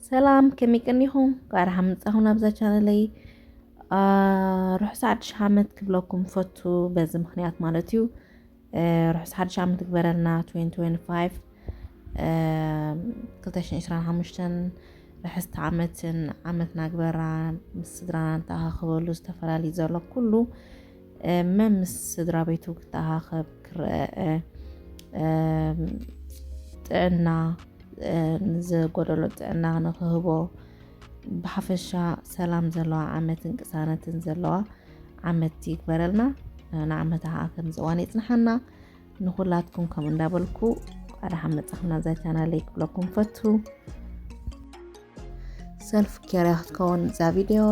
ሰላም፣ ከመይ ቀኒኹም? እንኳዕ ደሓን መጻኹም ናብዛ ቻነለይ። ርሑስ ሓድሽ ዓመት ክብለኩም ፈቱ፣ በዚ ምኽንያት ማለት እዩ። ርሑስ ሓድሽ ዓመት ግበረልና። Twenty twenty-five ክልተ ሽሕን ዕስራን ሓሙሽተን ርሕስቲ ዓመትን ዓመት ናግበራ ምስ ስድራና ንተኣኻኸበሉ ዝተፈላለዩ ዘሎ ኩሉ መምስ ስድራ ቤቱ ክተኣኻኸብ ክረአ፣ ጥዕና፣ ንዘጎደሎ ጥዕና ንክህቦ፣ ብሓፈሻ ሰላም ዘለዋ ዓመትን ቅሳነትን ዘለዋ ዓመት ይግበረልና። ንዓመታ ከዓ ከምዚ እዋን የፅንሓና። ንኩላትኩም ከም እንዳበልኩ፣ ኳ ደሓን መጻኹም ናብዛ ቻናለይ ክብለኩም ፈቱ። ሰልፍ ኬር ክትከውን እዛ ቪድዮ፣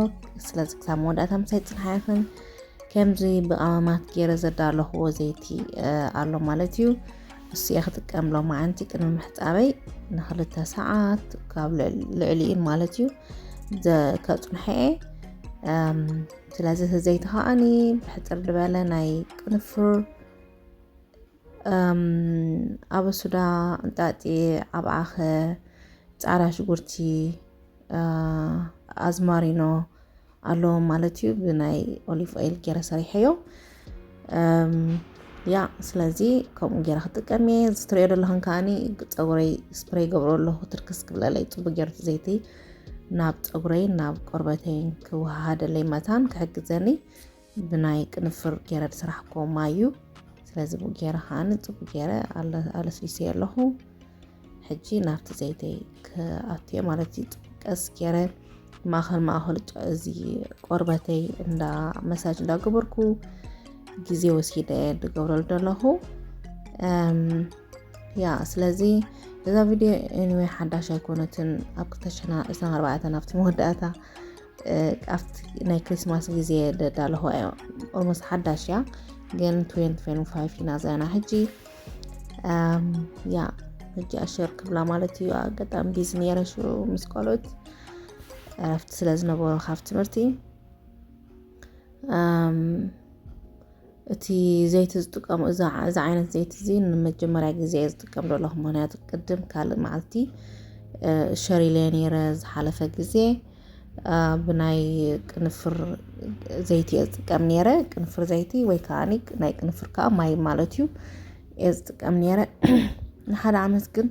ስለዚ ክሳብ መወዳእታ ምሳይ ጽንሓ ኢኽን። ከምዚ ብቐመማት ገይረ ዘዳለኽዎ ዘይቲ ኣሎ ማለት እዩ። እሱ እየ ክጥቀም ሎማዓንቲ ቅድሚ ምሕጻበይ ንክልተ ሰዓት፣ ካብ ልዕሊኡን ማለት እዩ፣ ከጽንሖ እየ። ስለዚ እቲ ዘይቲ ከዓኒ ብሕጽር ዝበለ ናይ ቅንፍር፣ ኣበሱዳ፣ እንጣጢ፣ ዓብዓኸ፣ ጻዕዳ ሽጉርቲ፣ ኣዝማሪኖ ኣለዎም ማለት እዩ። ብናይ ኦሊቭ ኦይል ገይረ ሰሪሐዮ። ያ ስለዚ ከምኡ ገይረ ክጥቀም እየ። እዚ ትሪኦ ዘለኹም ከዓኒ ጸጉረይ ስፕሬይ ገብሮ ኣለኹ፣ ትርክስ ክብለለይ ጽቡቅ ገይሩ እቲ ዘይቲ ናብ ጸጉረይ ናብ ቆርበተይ ክወሃሃደለይ መታን ክሕግዘኒ ብናይ ቅንፍር ገይረ ዝሰራሕክዎ ማይ እዩ። ስለዚ ብኡ ገይረ ከዓኒ ጽቡቅ ገይረ ኣለስሊሰዮ ኣለኹ። ሕጂ ናብቲ ዘይተይ ክኣትዮ ማለት እዩ። ቀስ ገይረ ማእኸል ማእኸል እዚ ቆርበተይ እንዳ መሳጅ እንዳገበርኩ ግዜ ወሲደ ዝገብረሉ ዘለኹ። ያ ስለዚ እዛ ቪድዮ ኤኒወይ ሓዳሽ ኣይኮነትን። ኣብ ክልተ ሽሕን ዕስራን ኣርባዕተን ኣብቲ መወዳእታ ኣብቲ ናይ ክሪስማስ ግዜ ደዳለኹ እዮ። ኦልሞስት ሓዳሽ እያ፣ ግን twenty twenty-five ኢና ዘለና ሕጂ። ያ ሕጂ ኣሸር ክብላ ማለት እዩ። ኣጋጣሚ ቢዚ ነይረ ሽዑ ምስ ቆልዑት ዕረፍቲ ስለ ዝነበሩ ካብ ትምህርቲ። እቲ ዘይቲ ዝጥቀሙ፣ እዚ ዓይነት ዘይቲ እዚ ንመጀመርያ ግዜ እየ ዝጥቀም ዘለኹ። ምክንያቱ ቅድም ካልእ መዓልቲ ሸሪለ ነይረ፣ ዝሓለፈ ግዜ ብናይ ቅንፍር ዘይቲ እየ ዝጥቀም ነይረ። ቅንፍር ዘይቲ ወይ ከዓ ናይ ቅንፍር ከዓ ማይ ማለት እዩ እየ ዝጥቀም ነይረ። ንሓደ ዓመት ግን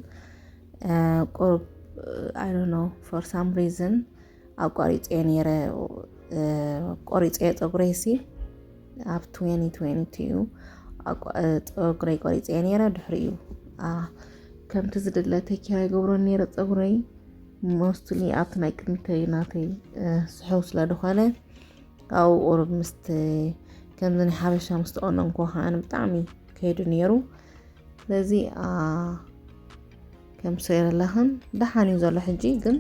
ቁሩብ፣ I don't know, for some reason ኣቋሪፀ ነይረ። ቆሪፀ ፀጉረይ ሲ ኣብ twenty twenty እዩ ፀጉረይ ቆሪፀ ነይረ። ድሕሪ እዩ ከምቲ ዝድለ ተኪር ኣይገብሮን ነይረ ፀጉረይ። ሞስትሊ ኣብቲ ናይ ቅድሚተይ ናተይ ስሕው ስለ ዝኾነ ኣብኡ ቁሩብ ምስቲ ከምዚ ናይ ሓበሻ ምስ ተቆነንኩ ከዓ ብጣዕሚ ከይዱ ነይሩ። ስለዚ ከም ሰይረላኽን ደሓን እዩ ዘሎ ሕጂ። ግን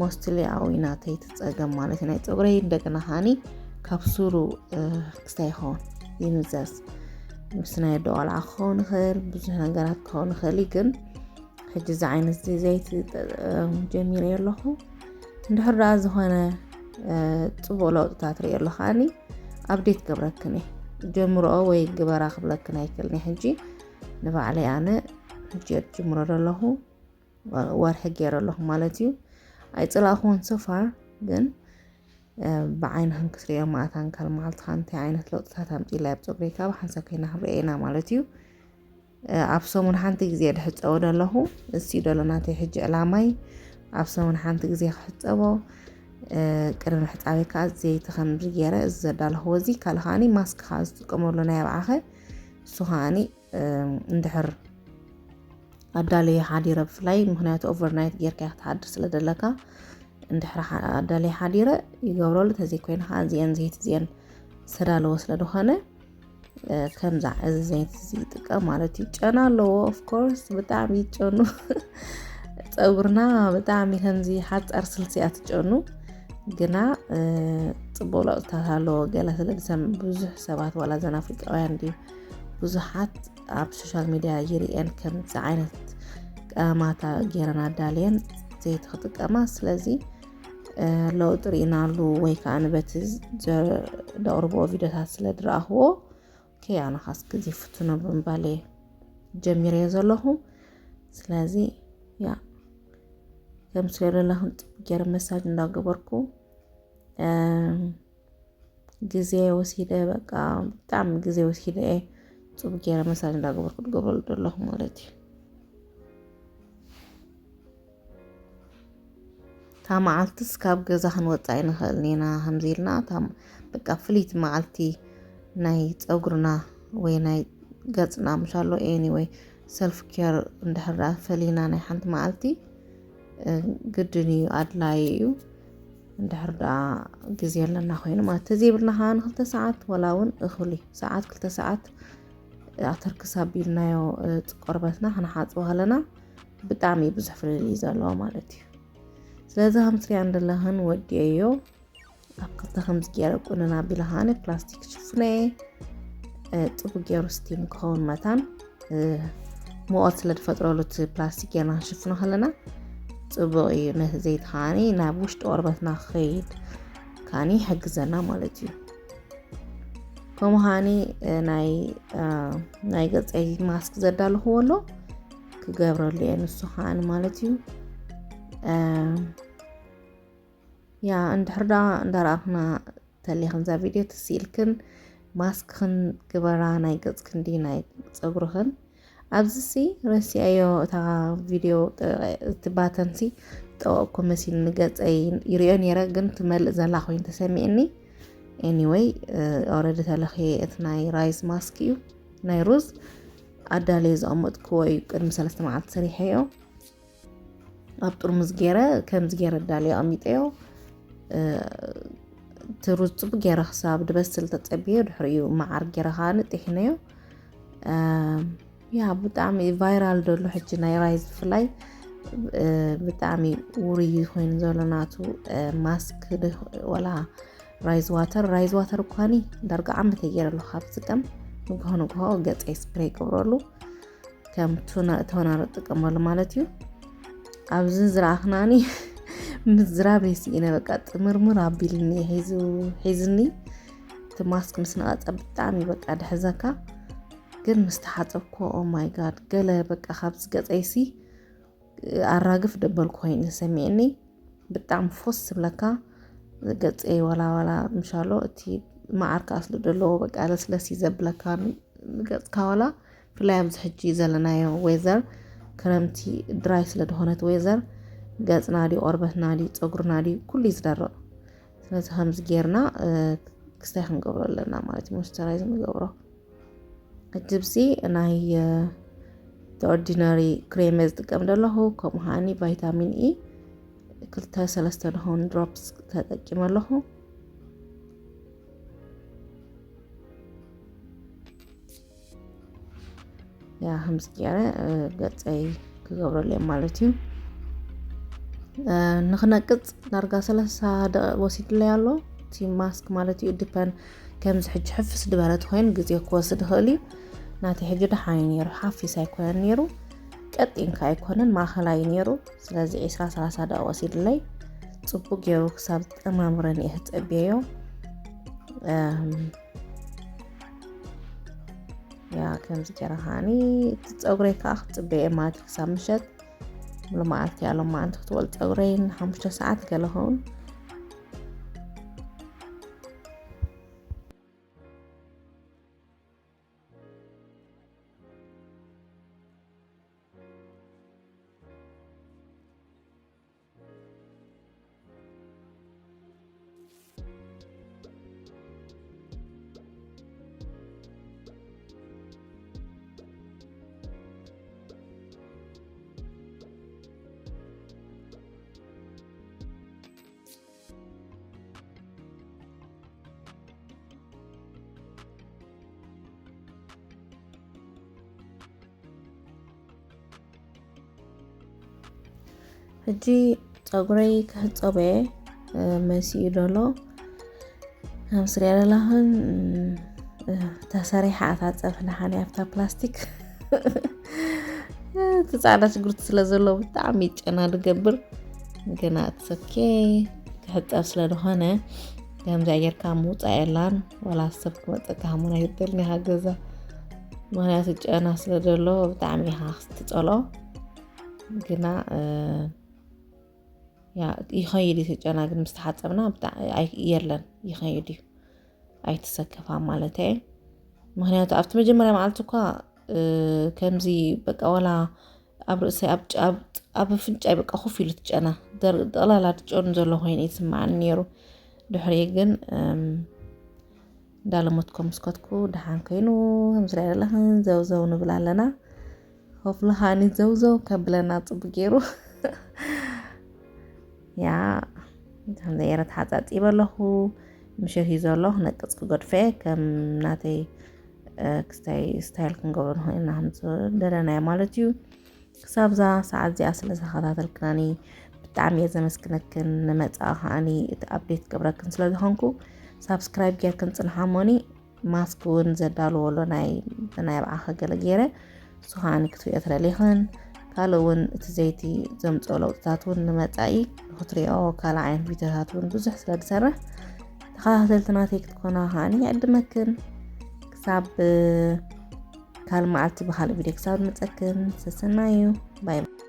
ሞስትሊ ኣብኡ ናተይ ትፀገም ማለት እዩ ናይ ፀጉረይ። እንደገና ከዓኒ ካብ ሱሩ ክስታይ ይኸውን ይምዘዝ። ምስ ናይ ኣደ ቆልዓ ክኸውን ይኽእል፣ ብዙሕ ነገራት ክኸውን ይኽእል እዩ። ግን ሕጂ እዚ ዓይነት እዚ ዘይቲ ጀሚረ ኣለኹ። እንድሕር ደኣ ዝኾነ ፅቡቕ ለውጥታት ርእየ ኣለኹ ከዓኒ ኣብዴት ገብረክን እየ። ጀምርኦ ወይ ግበራ ክብለክን ኣይክእልን እየ። ሕጂ ንባዕለይ ኣነ ሕጂ እየ ጅምሮ ዘለኹ። ወርሒ ገይረ ኣለኹ ማለት እዩ። ኣይፅላእኹዎን so far፣ ግን ብዓይንኽን ክትርእዮ መኣታን ካልእ መዓልትኻ እንታይ ዓይነት ለውጥታት ኣምፂላ ኣብ ፀጉረይ ካብ ሓንሳብ ኮይና ክንርእዮ ኢና ማለት እዩ። ኣብ ሰሙን ሓንቲ ግዜ ድሕፀቦ ዘለኹ። እሱ እዩ ደሎ ናተይ ሕጂ ዕላማይ። ኣብ ሰሙን ሓንቲ ግዜ ክሕፀቦ። ቅድሚ ምሕፃበይ ከዓ ዘይቲ ከምዚ ገይረ እዚ ዘዳለኽዎ እዚ ካልእ ከዓኒ ማስክ ከዓ ዝጥቀመሉ ናይ ኣብዓኸ እሱ ከዓኒ እንድሕር ኣዳለየ ሓዲረ ብፍላይ ምክንያቱ ኦቨርናይት ጌርካ ክትሓድር ስለ ደለካ እንድሕር ኣዳለየ ሓዲረ ይገብረሉ። ተዘይኮይኑ ከዓ እዚአን ዘይቲ እዚአን ሰዳለዎ ስለ ዝኾነ ከምዛ እዚ ዘይቲ እዚ ይጥቀም ማለት እዩ። ጨና ኣለዎ ኦፍኮርስ ብጣዕሚ ይጨኑ ፀጉርና ብጣዕሚ ከምዚ ሓፃር ስልሲ እያ ትጨኑ። ግና ፅቡቅ ለውጥታት ኣለዎ። ገለ ስለ ዝሰም ብዙሕ ሰባት ዋላ ዘን ኣፍሪቃውያን ድዩ ብዙሓት ኣብ ሶሻል ሚድያ ይርእየን ከምዚ ዓይነት ቀመማት ገይረን ኣዳልየን ዘይቲ ክጥቀማ። ስለዚ ለውጢ ርኢናሉ ወይ ከዓ ንበቲ ዘቕርብዎ ቪዲዮታት ስለ ዝረኣኽዎ ከይ ኣነ ካስክ እዚ ፍትኖ ብምባል እየ ጀሚረዮ ዘለኹ። ስለዚ ያ ከም ስለ ዘለኽን ጽቡቅ ገይረ መሳጅ እንዳገበርኩ፣ እም፣ ግዜ ወሲደ፣ በቃ፣ ብጣዕሚ ግዜ ወሲደ እየ ጽቡቅ ገይረ መሳጅ እንዳገበርኩ ዝገብረሉ ዘለኹ ማለት እዩ። እታ መዓልትስ ካብ ገዛ ክንወጽእ ኣይንኽእልን ኢና፣ ከምዚ ኢልና፣ እታ ም-፣ በቃ፣ ፍልይቲ መዓልቲ ናይ ጸጉርና ወይ ናይ ገጽና፣ ምሻሎ፣ ኤኒወይ፣ ሰልፍ ኬር እንድሕር ደኣ ፈሊና ናይ ሓንቲ መዓልቲ፣ እ፣ ግድን እዩ፣ ኣድላዪ እዩ። እንድሕር ደኣ ግዜ ኣለና ኮይኑ ማለት፣ ተዘይብልና ከኣ ንክልተ ሰዓት፣ ወላ እውን እኹል እዩ፣ ሰዓት፣ ክልተ ሰዓት ኣተርክስ ኣቢልናዮ፣ እ፣ ቆርበትና ክንሓጽቦ ከለና ብጣዕሚ ብዙሕ ፍልልይ እዩ ዘለዎ ማለት እዩ። ስለዚ ከም ትሪኣ እንደለኽን ወዲኤዮ። ኣብ ክልተ ከምዚ ገይረ ቁንና ኣቢለ ከኣኒ ፕላስቲክ ሽፍነየ፣ እ፣ ጽቡቅ ገይሩ ስቲም ክኸውን መታን፣ እ፣ ሙቐት ስለ ዝፈጥረሉ እቲ ፕላስቲክ ጌርና ክንሽፍኖ ከለና ጽቡቅ እዩ። ነቲ ዘይቲ ከኣኒ ናብ ውሽጢ ቆርበትና ክኸይድ ከኣኒ ይሕግዘና ማለት እዩ። ከምኡ ከኣኒ፣ እ፣ ናይ፣ እ፣ ናይ ገጸይ ማስክ ዘዳለኽዎ ኣሎ፣ ክገብረሉ እየ ንሱ ከኣኒ ማለት እዩ። እ፣ ያ፣ እንድሕር ደኣ እንዳረኣኽና ተሊኽን እዛ ቪድዮ ትስ ኢልክን ማስክኽን ግበራ፣ ናይ ገጽክን ድዩ ናይ ጸጉርኽን። ኣብዚሲ ረሲዐዮ እታ ቪድዮ፣ ጥ-፣ እቲ ባተንሲ ጠወቅኩ መሲልኒ፣ ገጸይ ይሪኦ ነይረ፣ ግን ትመልእ ዘላ ኮይኑ ተሰሚዕኒ። ኤኒወይ፣ እ፣ ኦረዲ ተለኽየ፣ እቲ ናይ ራይዝ ማስክ እዩ፣ ናይ ሩዝ። ኣዳልየ ዘቐመጥክዎ እዩ፣ ቅድሚ ሰለስተ መዓልቲ ሰሪሐዮ። ኣብ ጥርሙዝ ገይረ፣ ከምዚ ገይረ ኣዳልየ ኣቐሚጠዮ። እ፣ እቲ ሩዝ ጽቡቅ ገይረ ክሳብ ድበስል ተጸብዮ፣ ድሕሪኡ መዓር ገይረ ከኣ ንጥሒነዮ። እ፣ ያ፣ ብጣዕሚ ቫይራል ደሎ ሕጂ ናይ ራይዝ ብፍላይ፣ እ፣ ብጣዕሚ ውሩይ ኮይኑ ዘሎ ናቱ፣ እ፣ ማስክ ድ-፣ ወላ ራይዝ ዋተር፣ ራይዝ ዋተር እኳኒ ዳርጋ ዓመት ገይረ ኣለኹ ካብ ዝጥቀም። ንግሆ ንግሆ ገጸይ ስፕሬይ ይገብረሉ። ከም ቱነ-፣ ቶነር እጥቀመሉ ማለት እዩ። ኣብዚ ዝረኣኽናኒ ምዝራብ የስኢነ፣ በቃ፣ ጥምርምር ኣቢልኒ ሒዙ፣ ሒዝኒ። እቲ ማስክ ምስ ነቐጸ ብጣዕሚ፣ በቃ፣ ድሕዘካ። ግን ምስ ተሓጸብኩ፣ ኦ ማይ ጋድ፣ ገለ፣ በቃ፣ ካብዚ ገጸይሲ ኣራግፍ ደበልኩ ኮይኑ ተሰሚዕኒ። ብጣዕሚ ፎስ ዝብለካ ገጸይ፣ ዋላ፣ ዋላ ምሻሎ፣ እቲ መዓር ከኣ ስለ ዘለዎ፣ በቃ፣ ለስለስ እዩ ዘብለካ ንገጽካ። ዋላ ብፍላይ ኣብዚ ሕጂ ዘለናዮ ዌዘር፣ ክረምቲ፣ ድራይ ስለ ዝኾነት ዌዘር፣ ገጽና ድዩ፣ ቆርበትና ድዩ፣ ጸጉርና ድዩ፣ ኩሉ እዩ ዝደርቕ። ስለዚ ከምዚ ጌርና፣ እ፣ ክስታይ ክንገብሮ ኣለና ማለት እዩ፣ ሞይስቸራይዝ ንገብሮ። ሕጂ ኣብዚ ናይ፣ እ፣ ኦርዲነሪ ክሬም እየ ዝጥቀም ዘለኹ፣ ከምኡ ከኣኒ ቫይታሚን ኢ ክልተ ሰለስተ ዝኾኑ ድሮፕስ ተጠቂመ ኣለኹ። ያ፣ ከምዚ ገይረ፣ እ፣ ገጸይ ክገብረሉ እየ ማለት እዩ። እ፣ ንኽነቅጽ ዳርጋ ሰላሳ ደቂቕ ወሲድለይ ኣሎ። እቲ ማስክ ማለት እዩ፣ ዲፐን ከምዚ ሕጂ ሕፍስ ዝበለት ኮይኑ ግዜ ክወስድ ይኽእል እዩ። ናተይ ሕጂ ደሓን እዩ ነይሩ፣ ሓፊስ ኣይኮነን ነይሩ፣ ቀጢን ከኣ ኣይኮነን፣ ማእኸላይ እዩ ነይሩ። ስለዚ ዒስራ ሰላሳ ደቂቕ ወሲድለይ። ጽቡቅ ገይሩ ክሳብ ጠማምረኒ እየ ክጸብየዮ። እም፣ ያ፣ ከምዚ ገይረ ከዓኒ እቲ ጸጉረይ ከኣ ክጽበየ ማለት እዩ ክሳብ ምሸት። ሎማዓልቲ እያ፣ ሎማዓንቲ ክትበል ጸጉረይ ንሓሙሽተ ሰዓት ገለ ኸውን። ሕጂ ጸጉረይ ክሕጸቦ እየ፣ እ፣ መሲኡ ደሎ። ከም ስሪያ ደላኽን፣ እ፣ ተሰሪሓ እታ ጸፍሒ ደሓን እያ ኣብታ ፕላስቲክ። እቲ ጻዕዳ ሽጉርቲ ስለ ዘሎ ብጣዕሚ ጨና ዝገብር። ግና it's okay፣ ክሕጸብ ስለ ዝኾነ ከምዚኣ ጌርካ ምውጻእ የላን። ዋላ ሰብ ክመጸካ ከሙን ኣይትደልን ኢኻ ገዛ። ምኽንያቱ ጨና ስለ ዘሎ ብጣዕሚ ኢኻ ክትጸልኦ። ግና፣ እ፣ ይኸይድ እዩ። ጨና ግን ምስ ተሓፀብና የለን፣ ይኸይድ እዩ። ኣይትሰከፋ ማለት እየ። ምክንያቱ ኣብቲ መጀመርያ መዓልቲ እኳ ከምዚ በቃ ዋላ ኣብ ርእሰይ ኣብ ኣፍንጫይ በቃ ኮፍ ኢሉ ትጨና ጠቕላላ ትጨኑ ዘሎ ኮይኑ ይስማዓኒ ነይሩ። ድሕሪ ግን እንዳለመትኮ ምስከትኩ ደሓን ኮይኑ። ከምዚ ሪኣ ዘለኽን ዘውዘው ንብል ኣለና። ኮፍሊ ከዓኒ ዘውዘው ከብለና ፅቡቅ ገይሩ። ያ ከምዚ ገይረ ተሓፃፂበ ኣለኹ። ምሸት እዩ ዘሎ ክነቅፅ ክገድፈ ከም ናተይ ክስታይ ስታይል ክንገብሮ ንኽእል ኢና ከምዝደለናዮ ማለት እዩ። ክሳብ እዛ ሰዓት እዚኣ ስለ ዝተኸታተልክናኒ ብጣዕሚ እየ ዘመስግነክን። ንመፃኢ ከዓኒ እቲ ኣፕዴት ክገብረክን ስለ ዝኾንኩ ሳብስክራይብ ጌርክን ፅንሓ እሞኒ። ማስክ እውን ዘዳልዎ ኣሎ ናይ ናይ ብዓኸ ገለ ገይረ እሱ ከዓኒ ክትሪኦ ትደሊኽን ካልእ እውን እቲ ዘይቲ ዘምፅኦ ለውጥታት እውን ንመፃኢ ክትሪኦ ካልእ ዓይነት ቪዲዮታት እውን ብዙሕ ስለ ዝሰርሕ ተኸታተልቲ ናተይ ክትኮና ከዓኒ ይዕድመክን። ክሳብ ካልእ መዓልቲ ብካልእ ቪድዮ ክሳብ ንመፀክን ሰሰናዩ ባይ።